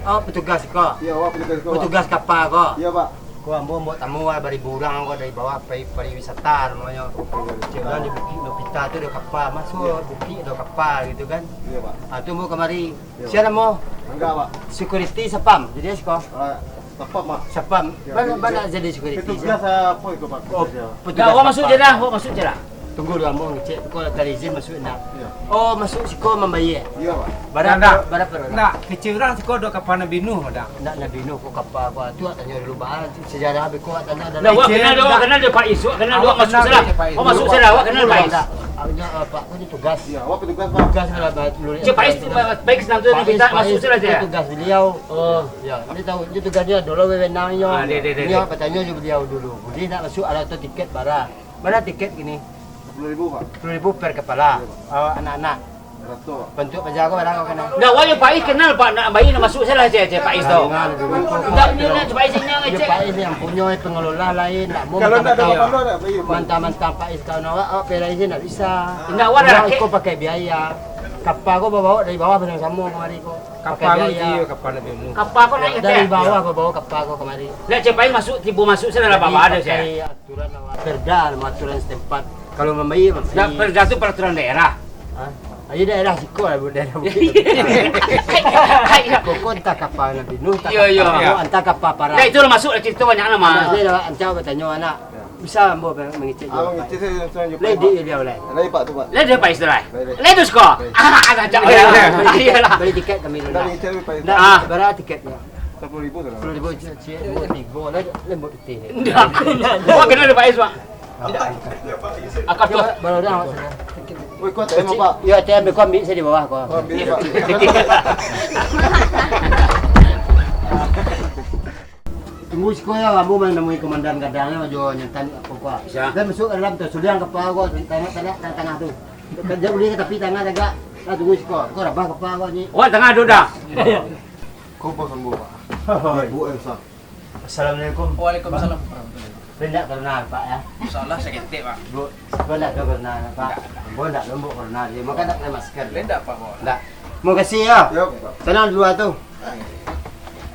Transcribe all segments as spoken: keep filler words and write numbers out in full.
Oh, petugas ko. Iyo, awak petugas ko, Pak. Petugas kapa ko. Iyo, Pak. Ko ambo, ambo tamu, ah, baribu urang ko dari bawah pai pariwisata namonyo. Oke, baik. Cek urang di Bukik Nopita tu ado kapa, masuak bukik ado kapa gitu kan. Iyo, Pak. Ah, tu ambo kamari. Iyo. Sia namo? Angga, Pak. Security sapam. Jadi siko. Ah, sapam, Pak. Sapam. Iyo, bana, jadi, bana jadi security, petugas, sia? Ah, apa itu, Pak? Oh, petugas. Dah, awak masuak je dah, awak masuak je dah. Tunggu dulu, ambo ngecek ko lah tadi izin masuak indak. Iyo. Oh, masuak siko mambayia. Iyo, Pak. Bara, bara, bara, bara? Indak, kecek urang siko ado kapa nan binuh, dah. Indak nan binuh ko kapa ko. Tu awak tanyo dulu, Pak. Sejarah beko awak tanyo adalah. Lah, awak kenal, awak kenal jo Pak Is, awak kenal, awak masuak salah. Awak masuak salah, awak kenal Pak Is. Indak, indak, ah, Pak ko ni tugas. Iyo, awak petugas, Pak. Tugas lah, Pak. Cek Pak Is tu, Pak Is, Pak Is, Pak Is, masuak salah, Pak Is, tugas beliau. Oh. Yo, inyo tahu, inyo tugas inyo dulu, wewenang inyo. Ah, deh, deh, deh, deh. Inyo batanyo jo beliau dulu. Buli ndak masuak, alah tu tiket bara. Bara tiket kini? Sapuluah ribu, Pak. Sapuluah ribu per kapala. Iyo, Pak. Awak anak-anak. Sarato, Pak. Bantuak paja ko bara ko kanai? Ndak, wak jo Pak Is kenal, Pak, nak bayi nak masuak salah cek, cek Pak Is tu. Jangan dulu, Pak. Ndak, ni nak Pak Is inyo ngecek. Pak Is yang punyo, pengelola lain, ndak mau. Kalau ndak ado mentang-mentang, kapalo, ndak bayi, Pak. Mentang-mentang Pak Is kawan awak, awak pera izin ndak bisa. Ndak, wak ado rakek. Ko pakai biaya. Kapa ko babaok dari bawah basamo-samo kamari ko. Kapa ko iyo, kapa nak binuh. Kapa ko naiak dari bawah ko baok kapa ko kamari. Ndak, cek Pak Is masuak, tibo masuak salah lah. Jadi, bawah ado, pakai sia. Aturan awak. Perda, aturan setempat. Kalau mambayia, mambayia. Ndak, perda tu peraturan daerah. Hah? Ayo daerah siko lah, Bu, daerah Bukik. Pokok antah kapa nak binuh, antah kapa, iyo, iyo, antah kapa parah. Ndak, itu lah masuak lah carito banyak lah, mah. Ndak, ni lah, antah batanyo anak. Bisa ambo mangecek. Ah, mangecek sajo langsung aja, Pak. Lai di baliau lai. Lai, Pak, tu, Pak. Lai di Pak Is tu lai. Lai, lai. Lai tu siko. Lai. Ah, kacau. Lai, lai. Ah, iyolah. Bali tiket kami dulu. Ndak mangecek, Pak Is. Ndak, bara tiketnyo? Sapuluah ribu tu lah. Sapuluah ribu, cek, cek, buek tigo lah, lembut putih. Ndak, aku ndak. Wah, kenal di Pak Is, Pak. Akak tu. Bara urang, Pak, sudah? Woi, kau A T M, Pak? Yo, A T M, kau ambil, sajo di bawah, kau. Oh, ambil, Pak. Tunggu siko yo, ambo manamui komandan gadangnyo jo nyantan apo ko. Sia? Dah masuak ka dalam tu, suliang kapa ko, tangah, tangah, tangah tu. Kajap ulih ka tapi tangah tagak. Lah tunggu siko. Ko rabah kapa ko ni. Wak tangah tu dah. Ko bos ambo, Pak. Oi. Ibu Elsa. Assalamualaikum. Waalaikumsalam warahmatullahi wabarakatuh. Lai ndak corona, Pak, yo? Insyaallah saketek, Pak. Bu, Bu ndak ado corona, Pak? Ndak, ndak. Bu ndak lombok corona, dia makan ndak pakai masker. Lai ndak, Pak, Bu? Ndak. Makasih, yo. Yo, Pak. Tenang dulu tu.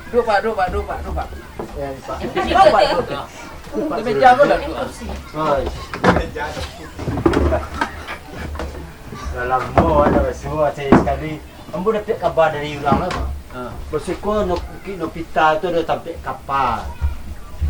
Duduak, Pak, duduak, Pak, duduak, Pak, duduak, Pak. Yo, Pak. Duduak, Pak, duduak. Di meja ko lah duduak. Oi. Lah lamo ado, suah cari sakali. Ambo dapek kaba dari urang lah, Pak. Ha. Basiko no-, Bukik Nopita tu ado tampek kapa.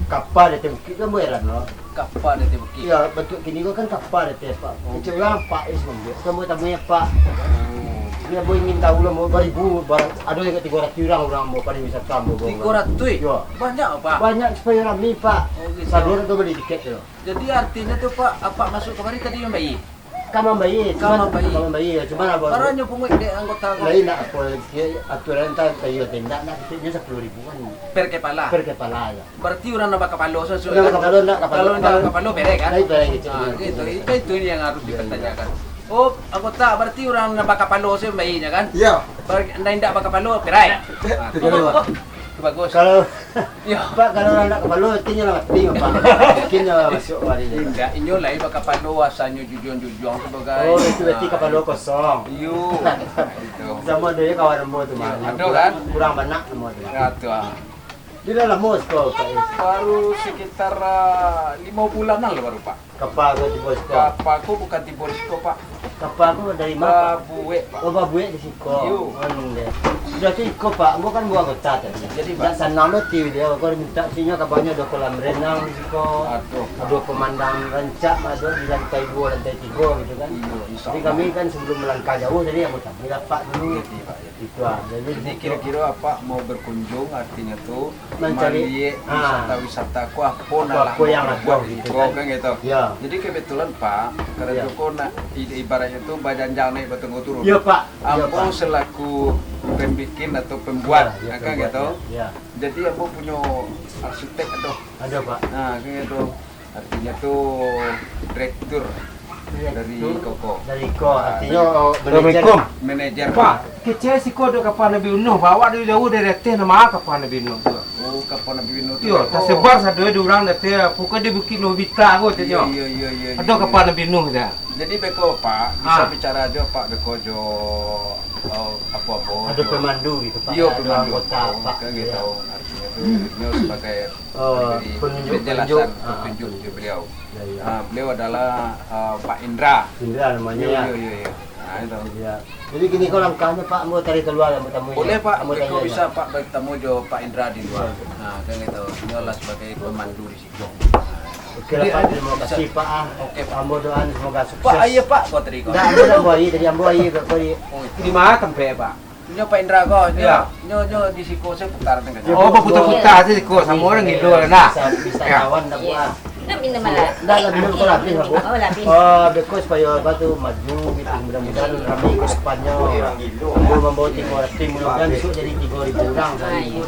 Kapa di ateh bukik tu ambo heran lo. Kapa di ateh bukik? Iyo, bantuak kini ko kan kapa di ateh, Pak. Oh. Kecek urang Pak Is mambuek. Kan ambo tamui Pak. Oh. Jadi ambo ingin tahu lah, ambo baribu, bar-, ado nan tigo ratuih urang, urang ambo pariwisata ambo. Tigo ratuih? Iyo. Banyak, Pak? Banyak, supayo rami, Pak. Oh, gitu. Saluang tu bali tiket tu. Jadi artinyo tu, Pak, Apak masuak kamari tadi mambayia? Ka mambayia, ka cuman mambayia. Ka mambayia, cuman apo? Baranyo punguik dek anggota ko? Lain nak apo, dia aturan tak, tak, iyo, tak, nak, nak, dia sapuluah ribu kan. Per kepala? Per kepala, yo. Berarti urang nan bakapalo sajo. Urang bakapalo nak kapalo. Kalau ndak bakapalo, berek kan? Lain berek gitu. Ah, gitu. Itu, itu yang harus dipertanyakan. Oh, anggota berarti urang nan bakapalo sajo mambayianyo kan? Iyo. Bar-, nan indak bakapalo, perai. Ah, tigo ribu. Tu bagus. Kalau Yo. Pak, kalau anak kapalo, artinyo lah mati, Pak. Mungkin lah masuk hari ni. Indak, inyo lai bakapalo, asanyo jujuang-jujuang tu bagai. Oh, itu berarti kapalo kosong. Iyo. Itu. Samo ado yo kawan ambo tu, Mang. Ado kan? Kurang banyak samo ado. Ya, tu, ah. Dia dah lamo siko, Pak. Baru sekitar, ah, limo bulanan lah baru, Pak. Kapa ko tibo siko? Kapa ko bukan tibo di siko, Pak. Kapa ko dari ma, Pak? Babuek, Pak. Oh, babuek di siko. Iyo. Anu deh. Sudah tu iko, Pak, ambo kan ambo anggota tadi. Jadi, Pak. Ndak sanang lo ti dia, ko minta sinyo kabanyo ado kolam renang di siko. Aduh. Ado pemandang rancak, ado di lantai duo, lantai tigo gitu kan. Iyo, insya Allah. Jadi kami kan sebelum melangkah jauh, jadi ambo tadi dapat dulu. Jadi, Pak, ya. Itu ah. Jadi, jadi kiro-kiro Apak mau berkunjung, artinyo tu, mancari, maliek, ah, wisata-wisata ko apo nan lah apo nan lah berbuah gitu kan, gitu. Ya. Jadi kebetulan, Pak, karano ko nak i-, ibaratnyo tu bajanjang naik batanggo turun. Ya, Pak. Ya, Pak. Ambo selaku pembikin atau pembuat, ya, kan pembuat, gitu. Ya. Jadi ambo punyo arsitek ado. Ado, Pak. Nah, kan gitu. Artinyo tu direktur dari Koko. Dari Koko. Ah, artinyo, oh, manajer. Assalamualaikum. Manajer. Pak, kecek siko ado kapa nan binuh, Pak. Awak dari jauah dari ateh, nan ma kapa nan binuh tu? Oh, Kapal Nabi Nuh tu. Iyo, beko. Tasebar sado di urang dati, pokok di Bukik Nuh Bita ko, caknyo. Iyo, iyo, iyo, iyo, iyo. Ado kapal Nabi Nuh tu. Jadi, beko, Pak, bisa bicara jo, Pak, beko jo, eh, apo-apo, ado jo pemandu gitu, Pak. Iyo, ado pemandu, anggota, Pak, kan gitu, artinyo tu, inyo sebagai penunjuk, penjelasan, penunjuk, ah, petunjuk jo beliau. Iyo, iyo. Ah, beliau adalah, eh, Pak Indra. Indra namonyo, iyo, ya? Iyo, iyo, iyo. Nah, itu. Iyo. Jadi, kini ko langkahnyo, Pak, ambo cari kalua, ambo tamui. Boleh, Pak. Ambo tanyo, bisa, Pak, batamu jo Pak Indra di lua. Nah, kan gitu. Inyo lah sebagai pemandu di situ. Oke lah, Pak. Terima kasih, Pak, ah. Oke, Pak. Ambo doa semoga sukses. Pak, aia, Pak, ko tadi ko. Ndak, ambo ndak ambo aia tadi, ambo aia ko tadi. Oh, itu. Di ma tampek, Pak? Inyo Pak Indra ko, inyo, inyo, inyo di siko sajo putar tengah. Oh, baputar-putar sajo siko, samo urang gilo lah, nah. Bisa, bisa kawan dah buah. Nak minum alah? Ndak lah, minum ko lah habis, Pak. Oh, lah habis. Oh, beko supayo apa tu, maju gitu, mudah-mudahan rami ke depannya. Ambo mambawa tigo ratus, mudah-mudahan besok jadi tigo ribu urang. Ah, iyo.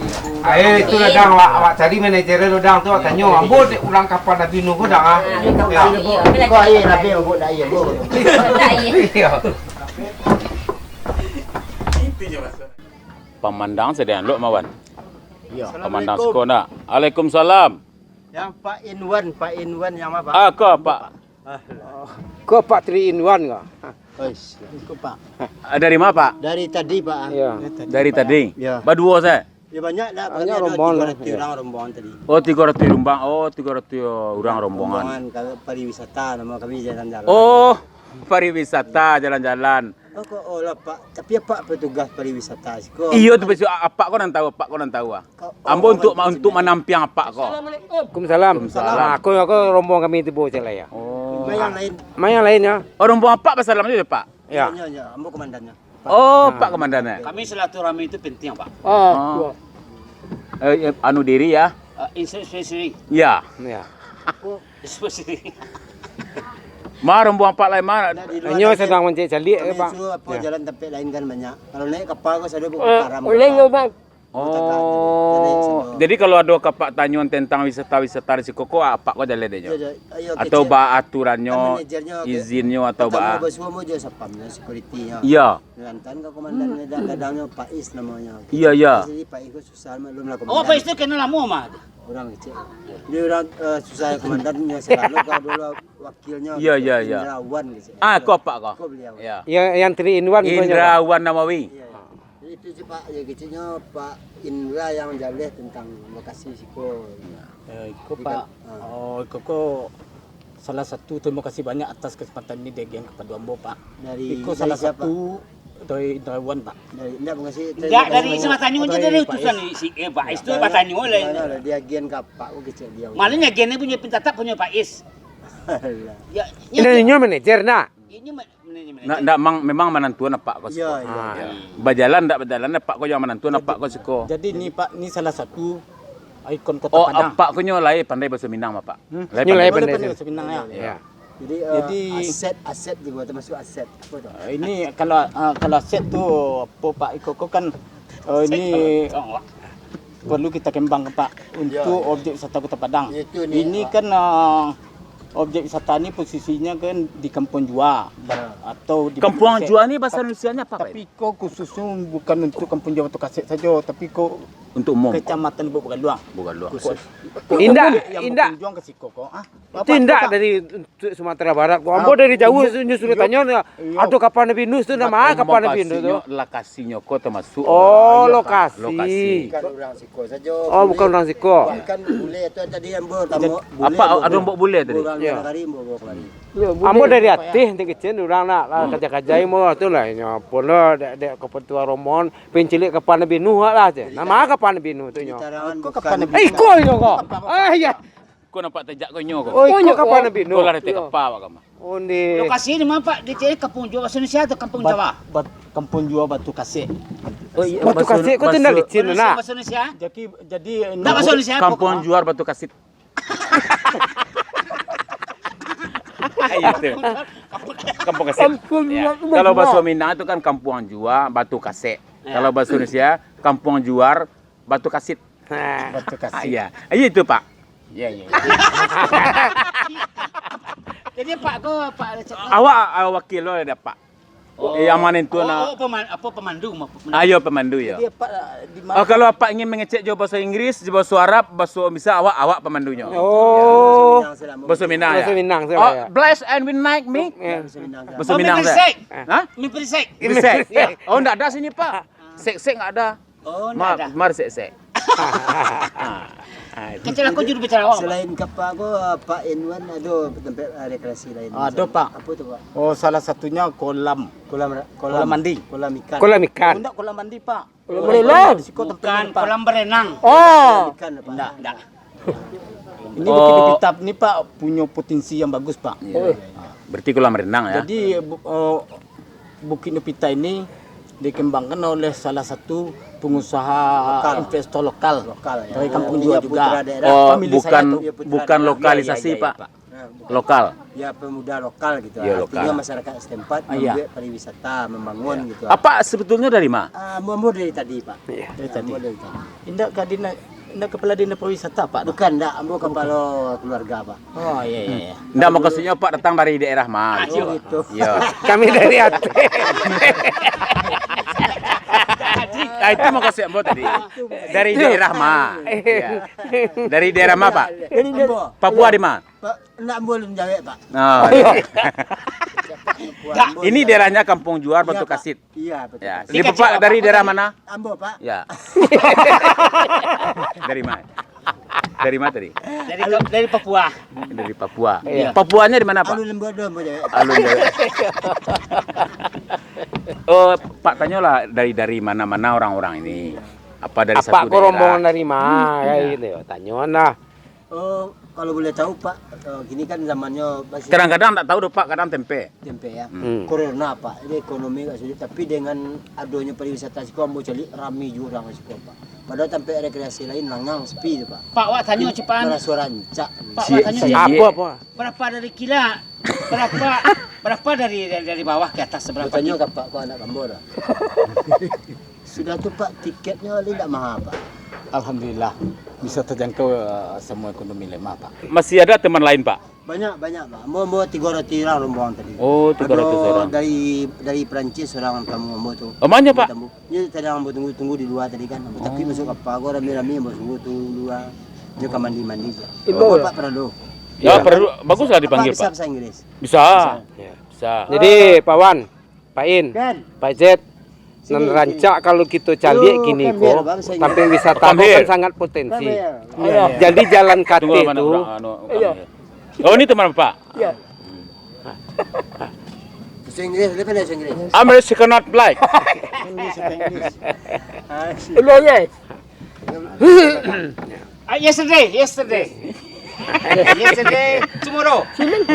Ayo, itu lah, Dang, awak, awak cari manajer lo, Dang, tu, tanyo, ambo dek urang kapal Nabi Nuh ko, Dang, ah. Ah, iyo. Ko aia, Nabi, ambo ndak aia, ambo. Ndak aia. Iyo. Pamandang sadang elok, Mawan. Iyo. Pamandang siko nak. Waalaikumsalam. Yang Pak Inwan, Pak Inwan yang ma, Pak? Ah, ko, Pak. Ah, lah. Ko Pak Three in One ko. Ois, ko, Pak. Ah, dari ma, Pak? Dari tadi, Pak. Iyo. Dari tadi, Pak. Dari tadi? Iyo. Baduo sajo? Yo, banyak lah, banyak, ado rombongan tigo ratus urang rombongan tadi. Oh, tigo ratus urang. Oh, tigo ratus urang rombongan. Rombongan, kalau pariwisata, namo kami jalan-jalan. Oh, pariwisata, jalan-jalan. Oh, ko, oh lah, Pak. Tapi apak petugas pariwisata siko. Iyo, tu, Pak, apak ko nan tahu, apak ko nan tahu, ah. Ambo untuak ma-, untuak manampiang apak ko. Assalamualaikum. Waalaikumsalam. Waalaikumsalam. Ah, ko, ko rombongan kami tibo ciek lah, yo. Oh. Ma yang lain. Ma yang lain, yo. Oh, rombongan apak basalam sajo, Pak? Yo. Yo, yo, ambo komandannyo. Oh, Pak Komandan, eh? Kami silaturahmi itu penting, Pak. Oh. Eh, eh, anu diri, ya. Eh, inspirasi. Ya. Ya. Inspirasi. Ma, rombongan Pak lai, ma. Inyo sadang mancaliak, Pak. Kami suruh apo jalan tampek lain kan banyak. Kalau naik kapal ko sado buka karam. Uleng, Bang. Oh, jadi kalau ado ka Apak tanyo tentang wisata-wisata di siko ko, Apak ko jaleh dek nyo? Iyo, iyo, atau kecek. Ba aturannyo, kan manajer nyo, izinnyo, atau ba? Pertamo basuo mo jo satpamnyo, security-nyo. Iyo. Lantaran ka komandan, kadang-kadangnyo Pais namonyo. Iyo, iyo. Jadi Pais ko susah, maklum lah komandan. Oh, Pais tu kenal lamo mah tu. Urang kecek. Jadi urang, eh, susah komandan nyo selalu kalau dulu wakilnyo. Iyo, iyo, iyo. Indrawan kecek. Ah, ko Apak ko? Ko beliau. Iyo. Yang, yang three in one ko nyo. Indrawan Nawawi. Iyo, iyo. Jadi itu si Pak, yo keceknyo Pak Indra yang jaleh tentang lokasi siko. Eh, iko, Pak, oh, iko ko salah satu, terima kasih banyak atas kesempatan ini diagiahkan kepada ambo, Pak. Iko salah satu dari Indrawan, Pak. Dari, indak, makasih. Indak, dari isi matanyo je dari utusan si, eh, Pak, itu batanyo lah. Diagiahkan ka Pak, ko kecek dia. Malah nyo agiahnyo punyo pintatap punyo Pak Is. Alah. Yo, inyo manajer, nah. Inyo ma-, Nak, ndak, mang-, memang manantuan Apak ko siko. Iyo, iyo. Ah, iyo. Bajalan ndak bajalan, Apak ko yang manantuan Apak ko siko. Jadi ni, Pak, ni salah satu ikon Kota Padang. Oh, Apak ko nyo lai pandai bahaso Minang, Apak? Hmm? Lai pandai bahaso Minang, yo? Iyo. Jadi, eh, aset, aset juo, termasuk aset. Apo tu? Eh, ini kalau, eh, kalau aset tu, apo, Pak, iko ko kan, eh, ini perlu kita kembangkan, Pak, untuk objek wisata Kota Padang. Ini kan, eh, objek wisata ni posisinyo kan di Kampuang Jua, atau di Batu Kasek. Kampuang Jua ni bahasa Indonesianyo apo, Pak? Tapi ko khususnyo bukan untuk Kampuang Jua Batu Kasek sajo, tapi ko untuk umum. Kecamatan Lubuk Bagaluang. Bagaluang. Khusus. Indak, indak. Berkunjung ke siko ko. Ah, itu indak dari untuk Sumatera Barat ko. Ambo dari jauah nyo suruh tanyo, ado kapal Nabi Nuh tu, namo kapal Nabi Nuh tu? Lokasi. Lokasi nyo ko termasuk, oh, lokasi. Lokasi. Bukan urang siko sajo. Oh, bukan urang siko. Bukan bule tu tadi ambo. Apak ado ambo bule tadi? Urang luar nagari ambo bawa kamari. Ambo dari ateh, nanti kecil urang nak lah, kaja-kaja ambo tu lah, inyo pun lah, dek, dek kepentuan rombongan, pencilek kapal Nabi Nuh lah, ceh. Namo kapal Nabi Nuh tu nyo? Iko inyo ko. Ah, iyo. Ko nampak tajak ko inyo ko. Oh, iko kapal Nabi Nuh. Ko lah dari kapal, Pak, kama. Onde. Lokasi di ma, Pak? Di cari Kampuang Jua bahasa Indonesia atau Kampuang Jawa? Kampuang Jua Batu Kasek. Oh, iyo, Batu Kasek ko tu ndak licin, nah. Bahasa Indonesia? Jadi, jadi, ndak bahasa Indonesia, Kampuang Jua Batu Kasek. Iyo tu. Kampuang Kasek. Kalau bahasa Minang tu kan Kampuang Jua Batu Kasek. Iyo. Kalau bahasa Indonesia, Kampuang Juar Batu Kasek. Nah. Batu Kasek. Iyo. Iyo itu, Pak. Iyo, iyo. Jadi, Pak, ko, Pak, awak, ah, wakil lo ado, Pak. Eh, yang mana itu, nak? Oh, peman-, apa, pemandu, ma-, pemandu. Ayo, pemandu, ya. Jadi, Apak, ah, di mana? Oh, kalau Apak ingin mengecek jo bahasa Inggris, jo bahasa Arab, bahasa bisa, awak, awak pemandunyo. Oh. Bahasa Minang, Bahasa Minang, Oh, ya. Bless and we like me. Ya. Bahasa Minang, Oh, Minang, Minang, Sek. Hah? Mi perisek. Perisek. Ya. Oh, ndak ada sini, Pak. Sek-sek nggak ada. Oh, ndak Ma-, ada. Mar sek-sek. Ah, ah, itu. Kecil aku juru bicara awak, Pak. Selain Kapak ko, Pak Inwan, ado tempat, ah, rekreasi lain? Ado, Pak. Apa tu, Pak? Oh, salah satunya kolam. Kolam ra-, Kolam kolam, mandi. Kolam ikan. Kolam ikan. Oh, ndak kolam mandi, Pak. Kolam Kolam berenang. Di siko tempat Bukan, ini, Pak. Kolam berenang. Oh. Kolam ikan, Pak. Ndak, ndak. Ini Oh. Bukit Pita ni, Pak, punya potensi yang bagus, Pak. Iya. Oh. Berarti kolam renang, ya? Jadi, bu-, eh, Bukit Nupita ini dikembangkan oleh salah satu pengusaha Lokal. Investor lokal. Lokal, ya. Dari kampung Dia juga. Putra daerah. Oh, Family bukan, saya tuh. Dia putra bukan daerah. Lokalisasi, Iya, iya, iya, Pak. Pak. Nah, bukan. Lokal. Ya, pemuda lokal gitu. Iya, Artinya lokal. Masyarakat setempat Ah, iya. Membuat pariwisata, membangun Iya. gitu. Apa sebetulnya dari ma? Ah, ambo dari tadi, Pak. Iya. Dari tadi. Ambo dari tadi. Indak ka dina-, indak kepala dinas pariwisata, Pak, tu? Bukan, ndak. Ambo kepala keluarga, Pak. Oh, iya, iya, iya. Ndak, maksudnya Pak datang dari daerah ma, Oh, gitu. gitu. Iya. Kami dari Aceh. Nah, itu maksud ambo tadi. Dari daerah ma. Iya. Dari daerah ma, Pak? Ambo. Papua di ma? Pak, ndak, ambo alun jawek, Pak. Oh, iya. Ambo Ini alun jawek. Daerahnya Kampung Juar, Iya, Batu Pak. Kasit. Iya, betul. Ya. Di Bapak dari daerah mana? Ambo, Pak. Ya. Dari mana? Dari mana tadi? Dari, dari Papua. Dari Papua. Iya. Papuanya di mana, Pak? Alun Lembo doh, ambo jawek. Alun jawek. Oh, Pak, tanyolah dari, dari mana-mana orang-orang ini. Apa dari Apa satu ko daerah? Rombongan dari mana? Hmm. Kayak Iya. gitu. Tanyo nah. Oh, kalau boleh tahu, Pak, eh, gini kan zamannya masih Kadang-kadang ndak tahu doh, Pak, kadang tempe. Tempe, ya. Hmm. Corona, Pak. Ini ekonomi agak sulit, tapi dengan adanya pariwisata siko, ambo caliak rami juo urang siko, Pak. Padahal tempat rekreasi lain langang, sepi tu, Pak. Pak, wak tanyo Ini cepat. Merasa rancak. Pak, wak tanyo cepat. Apa, apa? Berapa dari kila? Berapa, berapa dari, dari, dari bawah ke atas, seberapa Bertanya kilo? Ka Pak, kok anak gambar dah? Sudah tu, Pak, tiketnya paling tak mahal, Pak. Alhamdulillah, bisa terjangkau, eh, semua ekonomi lemah, Pak. Masih ada teman lain, Pak? Banyak, banyak, Pak. Ambo, ambo tiga ratus orang rombongan tadi. Oh, tiga ratus Ada orang. dari, dari Perancis orang tamu ambo tu. Oh, mana, Pak? Tamu. Ini tadi ambo tunggu-tunggu di luar tadi kan. Ambo tapi Oh. masuk kapal, ambo rami-rami ambo tunggu tu luar. Dia ka mandi-mandi je. Indo. Ambo, Pak, pernah dulu. Ya, Pak, perlu, Pak, baguslah Pak dipanggil, bisa Pak. bahasa Inggris? Bisa. Bisa. Ya. Bisa. Jadi, Pak Wan, Pak In, Kan? Pak Zed, Sini, nan sini. rancak kalau kito caliak Yo, kini kan ko, biar, Bang, saya tampil ingat. wisata Kan ko kan biar. sangat potensi. Kan biar. Iya, iya. Jadi jalan Tunggu, kateh mana tu. orang, anu, Iya. orang. Oh, ini teman Bapak? Iya. Bahasa Inggris, dia pandai bahasa Inggris. American not black. Inggris, Inggris. Ah, sih. Iya, iya. Ah, yesterday, yesterday. Yesterday, tomorrow.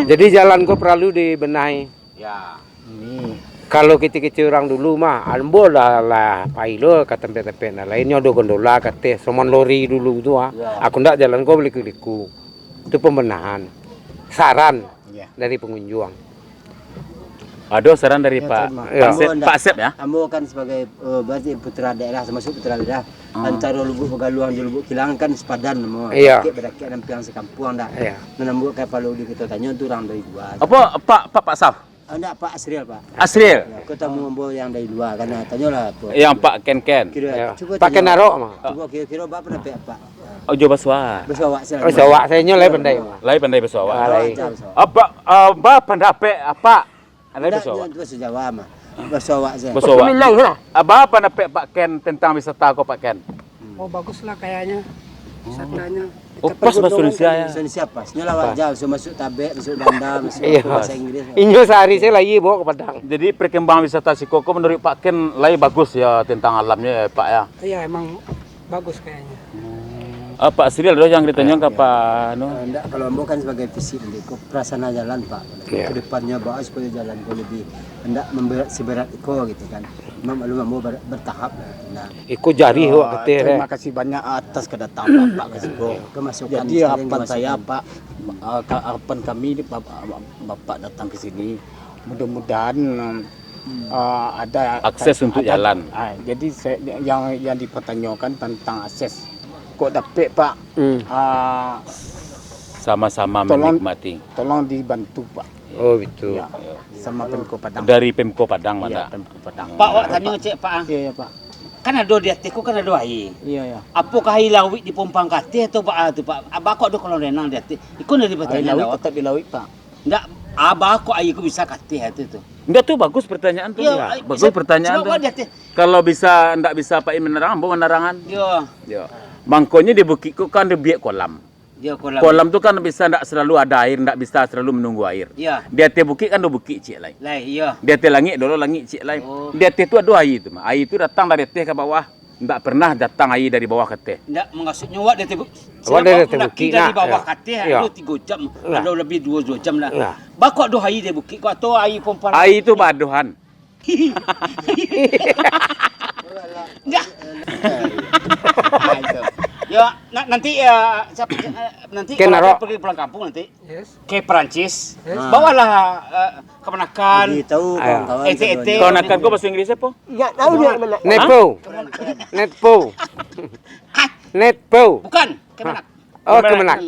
Jadi jalan ko perlu dibenahi. Ya. Ini. Kalau kecil-kecil urang dulu mah, ambo lah, lah pai lo ka tampek-tampek nan lain, nyo ado gondola kateh, somon lori dulu tu, ah. Ya. Aku ndak jalan ko baliku-liku. Itu pembenahan. Saran Ya. dari pengunjung. Ado saran dari Ya, Pak terima. Ya. Pak Sep, Ambo ndak, Pak Sep, ya? Ambo kan sebagai, eh, berarti putra daerah, termasuk putra daerah. Ah. Antara Lubuk Bagaluang jo Lubuk Kilang kan sepadan namo. Iya. Dakek-dakek nan piang sekampung dah. Iya. Nan ambo ka palu di kito tanyo tu urang dari luar. Apa, Pak, Pak, Pak Saf? Ah, ndak, Pak Asriel, Pak. Asriel? Ya, kau tamu ambo yang dari luar, kan, ah, tanyolah apa. Yang Pak Ken Ken? Kira, Iya. cuba Pak Ken tanyo. Arok mah. Cuba kira-kira apa pendapat Pak? Oh, jo bahasa awak. Bahasa awak saja. Bahasa awak saja nyo lai pandai mah. Lai pandai bahasa awak. Ah, lai. Bahasa awak. Apa, ah, apa pendapat Apak? Alai Ndak, bahasa awak. Ndak, bahasa Jawa mah. Bahasa awak saja. Bahasa awak. Bismillah lah. Apa pendapat Pak Ken tentang wisata ko, Pak Ken? Oh, baguslah kayaknya wisatanya. Oh, Kita pas bahasa pergunungan Indonesia, kan ya. Bahasa Indonesia pas. Nyo lah Pas. wajar, so masuk Tabek, masuk Banda, masuk Iya. apa, bahasa Inggris. Inyo sehari saya lah iya bawa ke Padang. Jadi perkembangan wisata siko ko menurut Pak Ken lai bagus ya tentang alamnya ya, Pak ya. Iya, emang bagus kayaknya. Ah, Pak Asriel doh yang ditanyo ka Pak anu. Eh, ndak, kalau ambo kan sebagai fisik nanti, ko prasana jalan, Pak. Iya. Ke depannya, Pak, supaya jalan ko lebih, ndak memberat, seberat iko gitu kan. Cuma maklum ambo ber-, bertahap lah gitu. Nah. Iko jari awak kateh, terima eh. kasih banyak atas kedatangan Bapak ke siko. Kemasukan, Jadi sekalian harapan saya, kemasukan. Pak, eh, ka-, harapan kami ni, Bapak, Bapak datang ke sini, mudah-mudahan, eh, ada Akses untuk ada, jalan. ah, jadi saya, yang, yang dipertanyakan tentang akses. Kok dapek, Pak? Hmm. Ah, Sama-sama tolong, menikmati. tolong dibantu, Pak. Oh, gitu. Ya. Sama Pemko Padang. Dari Pemko Padang Iya, mana? Pemko Padang. Pak, wak tanyo cek, Pak, ah. Iya, iya, Pak. Kan ado di ateh ko kan ado aia. Iya, iya. Apokah aia lawik dipompang ka ateh atau baa tu, Pak? Abah kok ado kolam renang di ateh? Iko nan Air dipatanyo lawik awak. Tetap di lawik, Pak. Ndak, abah kok aia ko bisa ka ateh tu tu. Ndak, tu bagus pertanyaan tu. Yo, Ya, ai, bagus sa- pertanyaan sebab tu. awak di ateh. Kalau bisa, ndak bisa Pak I menerang, ambo menerangan. Yo. Ya. Mangkonyo di bukik ko kan ado biak kolam. Yo, kolam. Kolam tu kan bisa ndak selalu ada air, ndak bisa selalu menunggu air. Ya. Di ateh bukik kan ado bukik ciek lai. Lai, yo. Di ateh langik ado langik ciek lai. Oh. Di ateh tu ado aia tu mah. Aia tu datang dari ateh ka bawah, ndak pernah datang aia dari bawah ka ateh. Ndak, maksudnyo wak di ateh bukik. Awak dari ateh Dari bukik, dari nak, bawah ya. ka ateh Ya. Ado tigo jam. Ya. Ado lebih duo jam lah. Ya. Bah kok ado aia di bukik kok atau aia pompang? Aia tu baadohan. Ya. Nah, itu. Yo, na- nanti ya siapa eh, nanti Ken kalau Arok. Abah pergi pulang kampung nanti Yes. ke Perancis, Yes. bawalah eh, kamanakan. Bagi tahu Ah. kawan-kawan Ete-ete. seduanya. Kamanakan ko bahasa Inggris apo? Nggak tahu dia mana. Nepo. Nepo. Nepo. Bukan, kamanak. Oh, kamanak.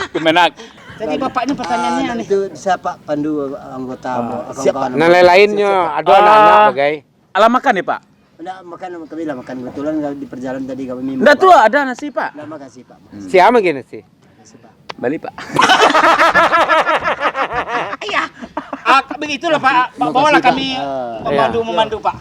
Kemenak. Jadi bapak ni pertanyaannya Ah, nih. itu bisa Pak pandu anggota Ah, kawan-kawan. siapa? Nan lain-lainnyo ado Ah. anak-anak bagai. Alah makan ni, Pak? Ndak makan, kami lah makan. Kebetulan di perjalanan tadi kami minum. Ndak tu ada nasi, Pak. Ndak, makasih, Pak. Siapa gini sih? Makasih, Pak. Balik, Pak. Iya. Ah, begitulah Pak. Makasih, Bawalah Pak. kami Ah. memandu Iya. memandu Pak.